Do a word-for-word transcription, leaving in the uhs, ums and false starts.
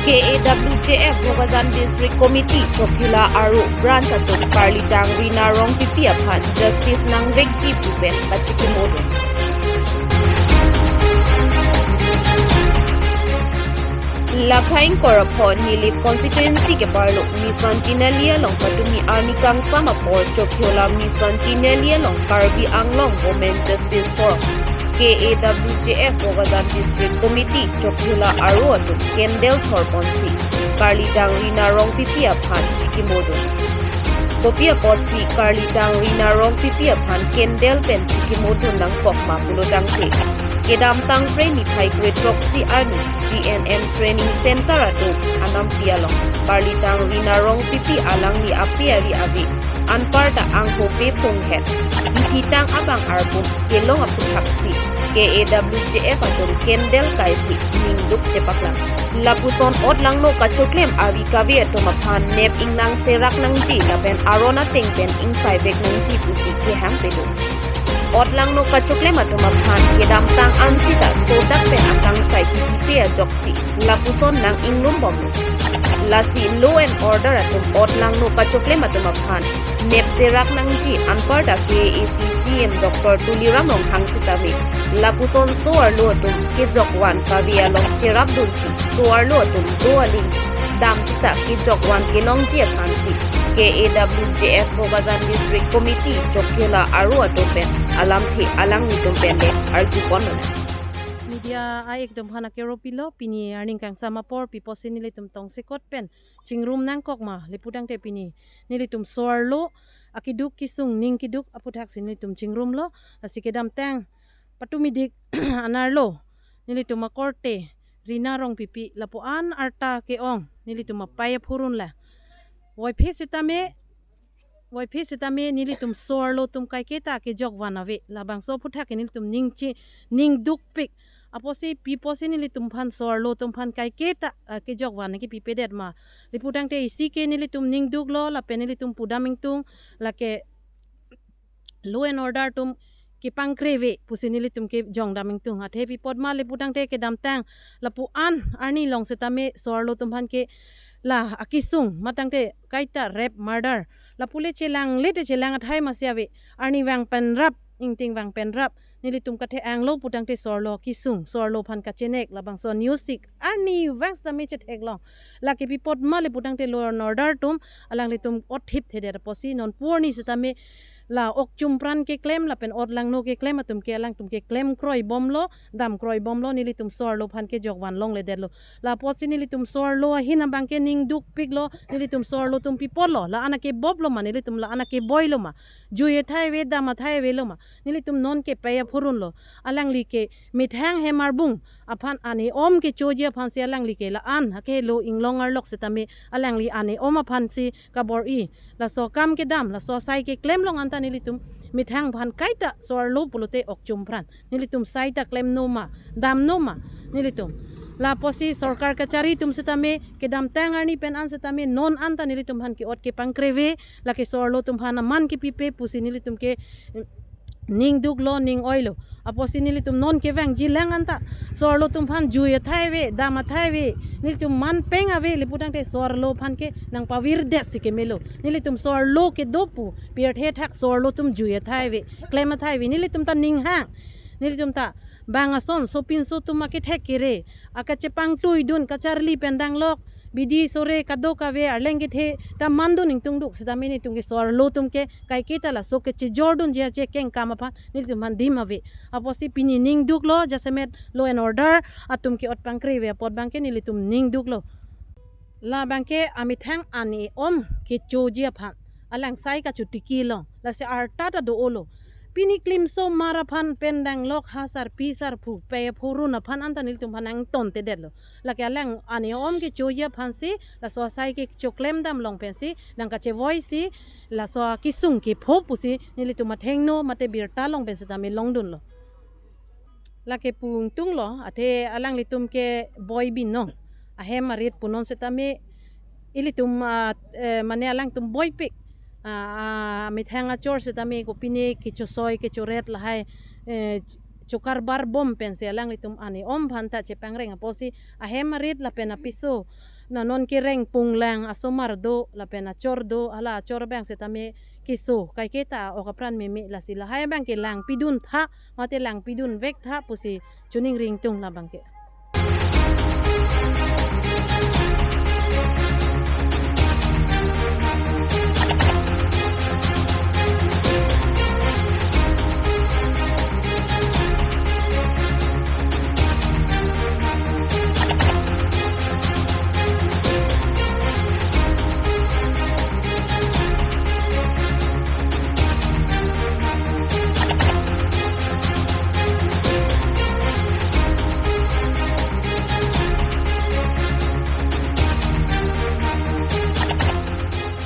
K A W J F Bokajan District Committee Chokihola Aro Branch atum karlitang Rina Rongpipi aphan justice nangvekji pu pen kachikimodun. Lakhaing Korapho Nilip Constituency keparlo Mission Tinali along patumi arni kangsam apor Chokihola Mission Tinali along Karbi Anglong Women Justice Forum K A W J F Bokajan District Committee Chokihola Aro atum candle thorponsi karlitang Rina Rongpipi aphan chikimodun. Kopi apotsi karlitang Rina Rongpipi aphan candle pen chikimodun nangkok ma pulo tangte, kedamtang Phre niphai kre throksi arni G N M Training Center atum anampi along karlitang Rina Rongpipi alangli ape ari ave anparta angho pephung het, kithitang abang arpum kelong aphuthaksi K A W J F atum candle kaisi ningduk chepaklang. Lapuson otlangno kachoklem avi kave atum aphan nep ingnang serak nangji lapen aron ateng pen ingsaivek nangji pusi kehang pedun. Otlangno kachoklem atum aphan kedamtang ansita sodak pen akangsai kipipe ajoksi lapuson nang-inglum bomlo. Lasi law and order atum otlangno kachoklem atum aphan nep serak nangji anparta K A A C C M Doctor Tuliram Ronghang sitame lapuson so-arlo atum kejokvan kave along cherapdunsi so-arlo atum do aling dam sita kejokvan kelongji aphansi K A W J F Bokajan District Committee Chokihola Aro atum pen alamthe alanglitum pen le arjupon lonang. Media a-ik atum aphan akero pilo, pini arni kangsam apor pi apotsi nelitum tongsekot pen chingrum nangkok ma le pu tangte pini nelitum so-arlo akeduk kesung ning keduk aphuthaksi nelitum chingrumlo. Lasi kedamtang patumi dik anerlo nelitum akorte Rina Rongpipi lapu-an arta ke-ong nelitum apei aphurun la. Voiphe sitame, voiphe sitame nelitum so-arlo atum kaiketa kejokvan ave. Labangso aphuthak ke nelitum ningchi ningdukpik. Apotsi pi apotsi nelitum aphan so-arlo atum aphan kaiketa, ah, kejokvan kepipedet ma le pu tangte isi ke nelitum ningduklo lapen nelitum pudam ingtung, lake law and order atum kepangkre ave pusi nelitum kejongdam ingtung. Athe pi apot ma le pu tangte kedamtang lapu-an arni along sitame so-arlo atum aphan ke la akesung ma tangte kaita rape murder lapu le chelang le te chelang athai masi ave. Arnivang pen rap, ingtingvang pen rap nelitum kathe-anglo pu tangte so-arlo kesung, so-arlo aphan kachenek, labangso news sik arnivang sitame chetheklong. Lake pi apot ma le pu tangte law and order atum alanglitum othip thedet apotsi non pu arni sitame la okchum pran keklem lapen otlangno keklem atum ke alangtum keklem kroi bomlo, dam kroi bomlo, nelitum so-arlo aphan kejokvan longledetlo. La apotsi nelitum so-arlo ahin abang ke ningdukpiklo, nelitum so-arlo atum pi apotlo, la-an akeboplo ma, nelitum la-an akeboilo ma, jui athai ave, dam athai avelo ma, nelitum non kepei aphurunlo. Alangli ke methang hem arbung aphan an-e-om kechoji aphansi alangli ke la-an akehelo inglong arlok sitame alangli an-e-om aphansi kabor-i. Laso akam kedam, laso asai keklem along anta nelitum methang aphan kaita so-arlo pulote okchum pran. Nelitum saita klemno ma, damno ma nelitum. La apotsi sorkar kachari atum sitame kedamtang arni pen an sitame non anta nelitum aphan ke-ot kepangkre ave, lake so-arlo atum aphan aman kepipe pusi nelitum ke ningduklo, ning-oilo. Apotsi nelitum non kevangjilang anta so-arlo atum aphan jui athai ave, dam athai ave, nelitum man peng ave le pu tangte so-arlo aphan ke nangpavirdet si kemelo. Nelitum so-arlo kedo pu pirthe thak so-arlo atum jui athai ave, klem athai ave, nelitum ta ninghang. Nelitum ta bang ason sopinso atum akethek kere, akachepangtui dun, kacharli pen danglok, bidi sore kadokave arleng kethe ta mandun ingtungduk sitame nelitum ke so-arlo atum ke kaiketa laso kechejordunji achekeng kam aphan nelitum aphan dim ave. Apotsi pini ningduklo, jasemet law and order atum ke-ot pangkre ave apot abang ke nelitum ningduklo. La abang ke amethang an-e-om kechoji aphan alang sai kachotikilo, lasi arta ta do-olo. Pini klimsomar aphan pen danglok ha sarpi sarpo pei aphurun aphan anta nelitum aphan nangtontedetlo. Lake alang an-e-om kechoji aphansi laso asai kechoklem dam along pensi nangkachevoisi laso akesung kepho pusi nelitum athengno mate birta along pen sitame longdunlo. Lake pu ingtunglo, athe alanglitum ke boi binong. Ahem arit punon sitame ilitum, ah, eh, mane alangtum boipik. Ah, ah, methang achor sitame kopine kechosoi kechoret lahai, eh, chokarbar bom pensi alanglitum an-e-om aphanta chepangreng apotsi ahem arit lapen apiso Na non kereng punglang asomar do lapen achor do, hala achor abang setame keso, kaike ta ok apran meme, lasi lahai abang ke langpidun tha, mate langpidun vek tha pusi choningri ingtung labang ke.